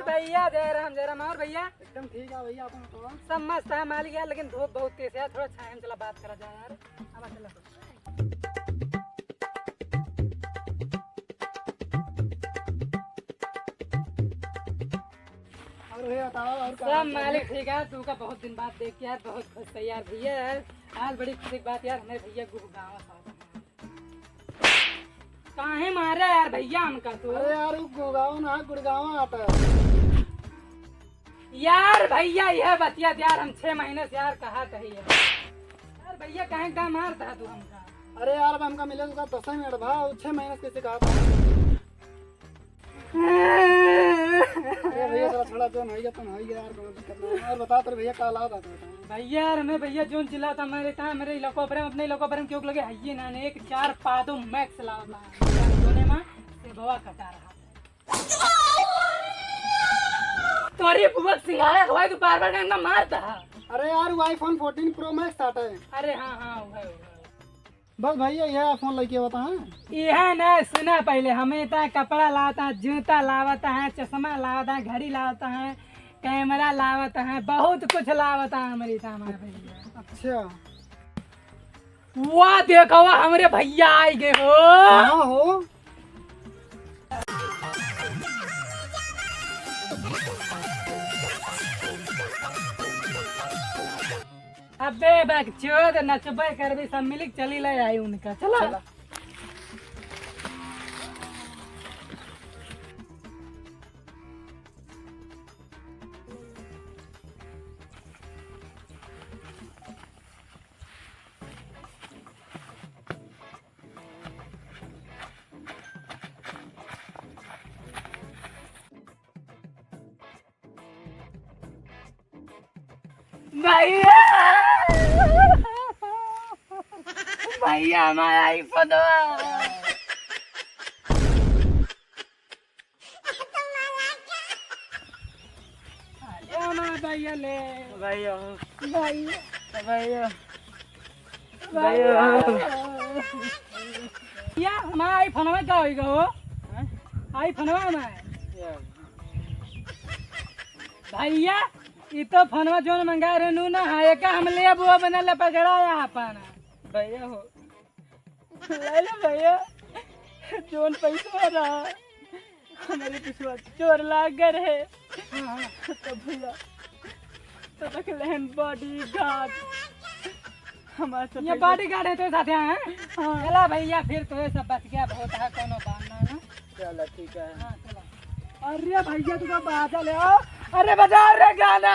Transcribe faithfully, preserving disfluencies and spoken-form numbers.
भैया जय राम, जय राम। और भैया? एकदम ठीक है भैया, अपन बताओ। सब मस्त है मालिक यार, लेकिन धूप बहुत तेज है यार, थोड़ा छाया में चला बात करा जाए यार। अब चला। और भैया बताओ, और का सब हाल चाल है? मालिक ठीक है, तू का बहुत दिन बाद देख के यार बहुत खुश है यार भैया यार। आज बड़ी खुशी की बात यार, हमें भैया गुड़गांव से काहे मारे यार भैया हमका तू? अरे यार, वो गुड़गांव ना, गुड़गांव आता है। यार भैया, यह बतिया यार हम छह महीने से यार कहा कही है। यार भैया, काहे का मारता है तू हमका? अरे यार, अब हमका मिले तो दस मिनट भा, छह महीने से कैसे कहा था? अरे भैया, थोड़ा, थोड़ा जोन होइगा, तो होइगा यार, कोनो दिक्कत नहीं है। और बता, तेरे भैया का हालात आता है? भैया यार, हमें भैया जोन चिल्लाता, मेरे कहाँ, मेरे इलाकों पर, अपने इलाकों पर हम क्यों लगे, हइये ना, ने एक चार पादो मैक्स लावता है। जोने माँ से बवा कटा रहा। तोरी बुबक सिंघाड़ा खवाई, तू बार बार गंगा मारता है। अरे यार, वो iPhone fourteen Pro Max आता है। अरे हाँ, हाँ, वो है, वो है। बस भैया, यह फोन लेके होता है। यह ना सुना पहले, हमें इतना कपड़ा लावता है, जूता लावता है, चश्मा लावता है, घड़ी लावता है, कैमरा लावता है, बहुत कुछ लावता है हमारे सामान भैया। अच्छा। वाह, देखो, वाह, हमरे भैया आई गए हो। हाँ हो। अबे बकचोद, नचबे करबे, सब मिलिक चली ले आई उनका। चला। चला। भैया, भैया, हमारा iPhone। अरे हमारा भैया ले। भैया। भैया। भैया। भैया। या हमारा iPhone में का होइगा हो? हैं? iPhone में हमारा। या। भैया, ई तो फोनवा जोन मंगा रहे नू ना, हाँ, एका हम लेब, वो बना ले पकड़ा या अपन। भैया हो। ले ले भैया, जोन पैसा रहा, हमारे पिछुआ चोर लाग गए रहे। हाँ, हाँ। तो भैया, तो रख लेहन bodyguard। हमारे साथ ये ऐसे bodyguard है तो साथ हैं? हाँ। चला भैया, फिर तो ये सब बच गया, बहुत है, कोनो बात ना है। चला, ठीक है। हाँ, चला। अरे भैया, तू तो बाजा ले आओ। अरे बजाओ रे गाना।